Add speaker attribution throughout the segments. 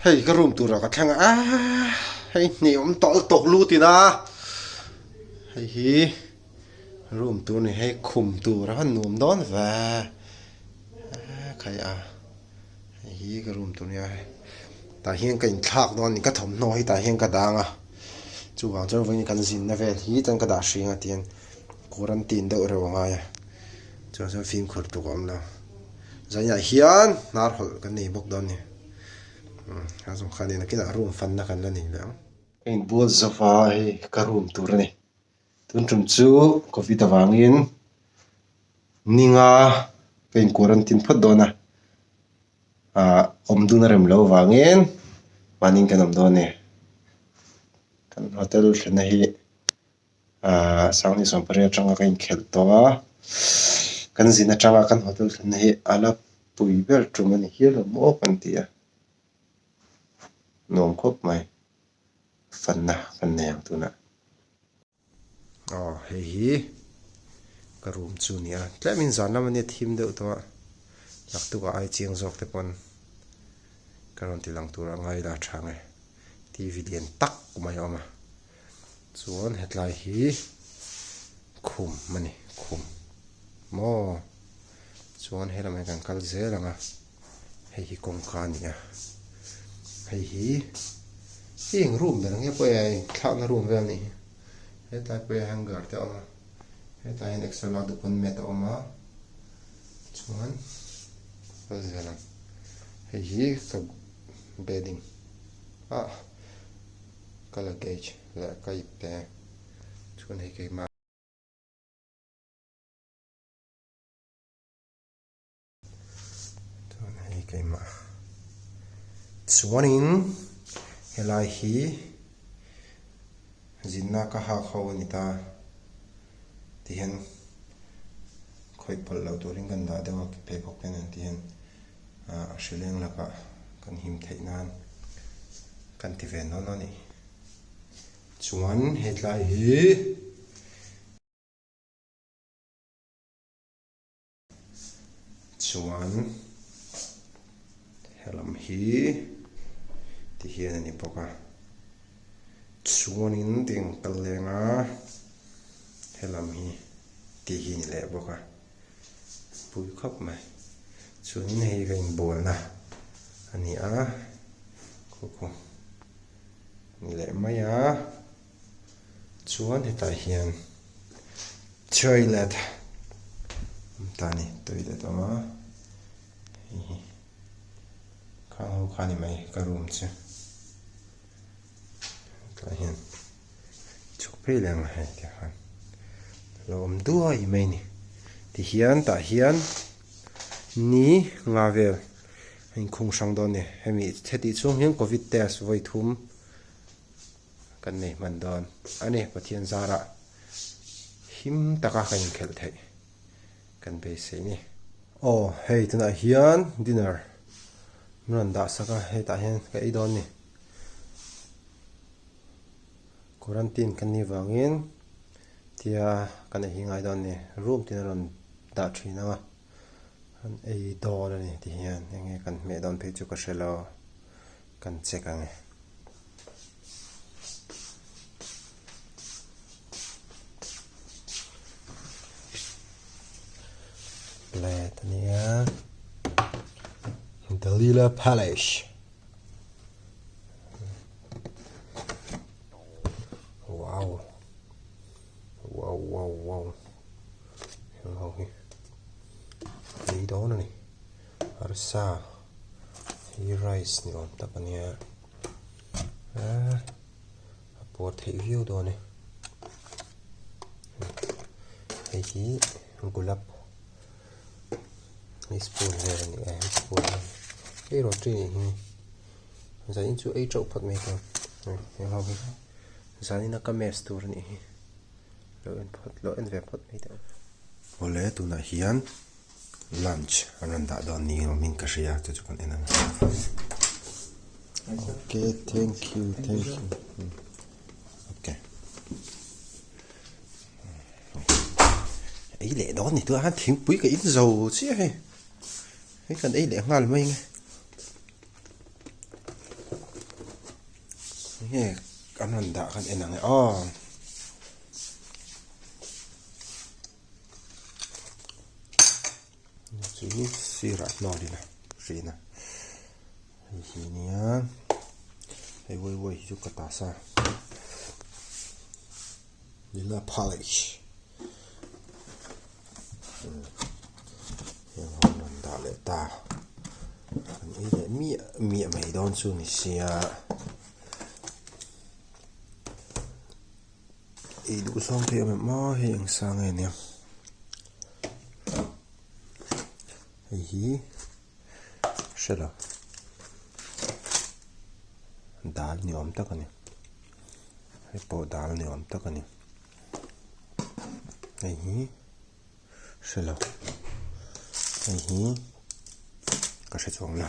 Speaker 1: Hei ka room turah ka thleng a, aaa hei hnih awm tawh lutuk lut ina hei hi room tur a ni hei khum tur a han nuam dawn ve aaa khai a hei hi ka room tur a nia hei tah hian ka inthlak dawn a ni ka thawmhnaw hi tah hian ka dang a chuvang chuan vawiin kan zinna vel hi chuan ka dah hring a tihian quarantine deuh reuh a ngai a chuvang chuan fimkhur tuk a awm lo. Zainah hian hnar hawlh kan nei bawk dawn a ni. A zawng kha nen nakinah room fanna kan la nei leh ang. Ka inbual zova hei ka room tur a ni. Tun tum chu covid avangin ninga ka in quarantine phawt dawn a, ah awm dun a rem loh avangin mahniin kan awm dawn a ni. Kan hotel thlenna hi. Ahh sanghnih sawmpariat atanga ka inkhelh tawh a kan zin atanga kan hotel thlenna hi a la pui ber tum a ni hial lo maw kan ti a nuam khawp mai fanna kan nei ang tunah. Aw hei hi ka room chu a ni a tlemin zan lam ania thim deuh tawh a naktuk ah ai chiang zawk te pawn ka rawn ti lang tur a ngai la tha ang e T_V lian tak mai a awm a. Chuan hetlai hi khum a ni khum maw chuan he lamah hian kan kal zel ang a hei hi kawngka a ni a hei hi hi eng room ber nge pawh e thlakna room vel a nih hi hetlai pawh hi hanger te a awm a hetlai hian exer lak duh pawn mat a awm a chuan kal zel ang hei hi ka bedding ah. Ka luggage leh ka ip te chuan hei keimah chuan hei keimah chuanin helai hi zinna ka hak ho a ni ta tihian khawih pawlh loh turin kan dah deuh a pheikhawk te nen tihian. A hrileng lakah kan him theih nan kan ti ve nawn a ni. Chuan hetlai hi chuan helam hi ti hian a ni bawk a. Chuanin tiang kal leng a helam hi ti hi a ni leh bawk a. Pui khawp mai. Chuanin hei ka inbualna a ni a, khaw khaw ni leh mai a. Chuan hetah hian toilet awm ta a ni, toilet a awm a, hei hi khang ho kha a ni mai ka room chu. Hetah hian chhuk phei leh ang hei ti khan lo awm duai mai a ni tihian tah hian ni nga vel a inkhung hrang dawn a ni hemi hetih chhung hian covid test vawi thum kan nei hman dawn a ni Pathian zarah him taka kan inkhelh theih kan beisei a ni. Aw hei tunah hian dinner an rawn dah sak a hetah hian ka ei dawn a ni. Quarantine kan nih vangin tia kan ei hi ngai dawn a ni room tin a rawn dah thin ang a an ei dawn a ni ti hian eng nge kan hmeh dawn phei chu ka hre lo kan check ang e. Plate a nia Dalila Palace. Wow. Wow, wow, wow. Heng ho hi. Ei dawn a ni. Arsa. Hi rice ni awm tak a nia. Ah, a puar theih viau dawn e. Hei hi gulab. Hei spoon vel a ni a, hei spoon vel. Hei roti nih hi. Zanin chu ei teuh phawt mai tawh heng ho hi zanin a ka mess tur a nih hi lo en phawt lo en ve phawt mai teh ang. Awle tunah hian lunch an rawn dah dawn niin awmin ka hria chu chu kan en ang. Okay thank you thank you okay. Ei leh dawn ni tunah hian thingpui ka in zo chiah hei hei kan ei leh nghal mai ang e. nge an rawn dah khan en ang e aw. Chu sirah hnawlin a hrin a hei hi nia hei uai uai hi chu ka ta sa nila phah leh heng ho rawn dah leh ta an ei leh miah miah mai dawn chu ni sia. Ei duh zawng te awm em aw hei eng sa nge nia hei hi hre lo dal ni awm tak a ni hei pawh dal ni awm tak a ni hei hi. Hre lo hei hi ka hre chuang lo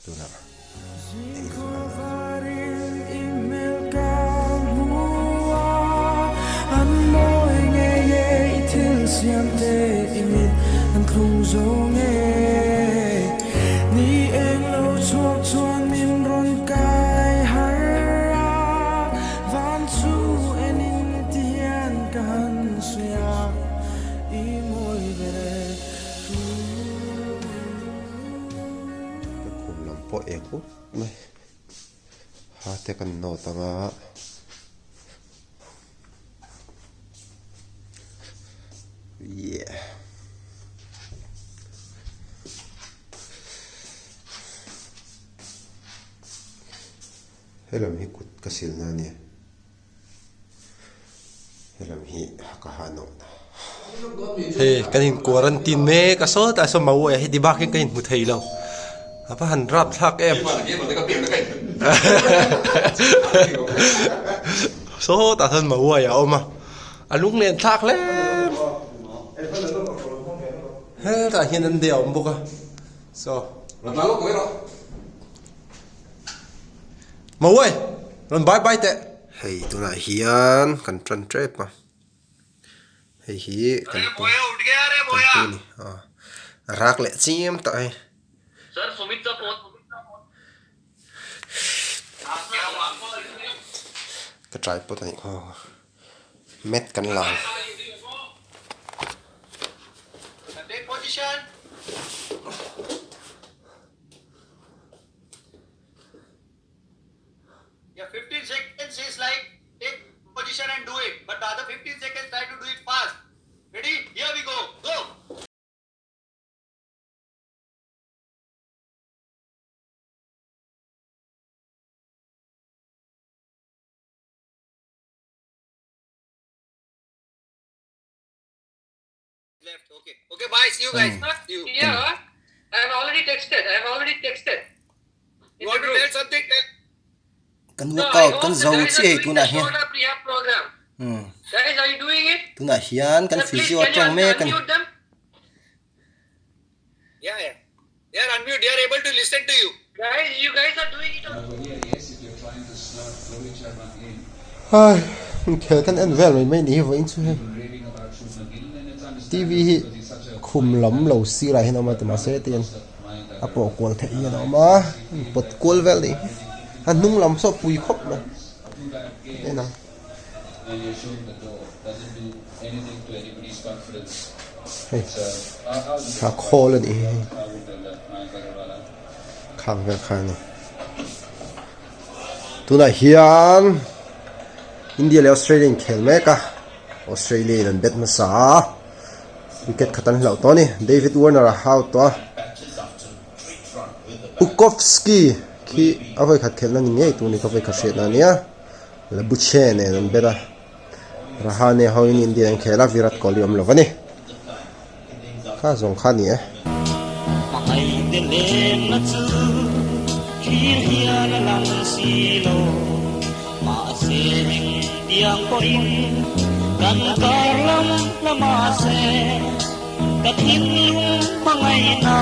Speaker 1: tunah ei duh a Ka khum lam pawh eng ut mai ha te kan nawt ang a yeah helam hi kut ka silna a nia. Helam hi ka ha nawh na. Hei kan in quarantine mek a sawtah saw Mawia hi ti bak hian ka inhmu thei lo a va han rap thlak em sawtah sawn Mawia a awm a a lunglen thlak hle hetah hian an deh a awm bawk a saw. Mawai! Rawn bye bye teh! Hei tunah hian kan tan tep a, hei hi kan pu kan pu ni a rak leh chiam tawh hei. Ka tripod a nih kha mat kan la ang.
Speaker 2: Yeah, 15 seconds is like take position and do it, but the other 15 seconds try to do it fast. Ready? Here we go. Go. Left. Okay. Okay. Bye. See you guys. See you.
Speaker 3: Yeah, I have already texted. I have already texted.
Speaker 2: You want to tell something? Tell.
Speaker 1: Kan
Speaker 3: No, I
Speaker 1: workout
Speaker 3: hope
Speaker 1: kan
Speaker 3: the
Speaker 1: zo
Speaker 3: guys are
Speaker 1: chiah hei
Speaker 3: doing the
Speaker 1: tunah hian
Speaker 3: shoulder prehab program.
Speaker 1: umm
Speaker 3: Guys, are you doing it?
Speaker 1: tunah hian kan
Speaker 3: Sir, please,
Speaker 1: physio
Speaker 3: can you
Speaker 1: atang mek a ni.
Speaker 3: unmute them?
Speaker 2: Yeah, yeah. They are unmute. They are able to listen to you.
Speaker 3: Guys, you guys are doing it on.
Speaker 1: Hai, inkhel kan en vel mai mai ni hi vawiin chu hei TV hi khum lam lo sirah hian a awm a ti mahse hetiang a pawh kual theih hian a awm a pawt kual vel ni hi a hnung lam saw pui khawp mai en ang. Hei thla khawl a nih hi hei khang vel kha a ni tunah hian India leh Australia inkhel mek a Australia in an bet hmasa a wicket khat an hlauh tawh a ni David Warner a hau tawh a Pukovski khi a vawikhat khelhna ni ngei tur a ni ka vawikhat hriatna a nia. Labouche nen an ber a, Rahane hoin India an khel a, Virat Kohli awm lo va ni. Kha zawng kha a ni e.
Speaker 4: Hmangaihte lenna chu thlir hian a lang si lo, mahse engtiang pawhin kan kar lam lamah se ka thinlung hmangaihna.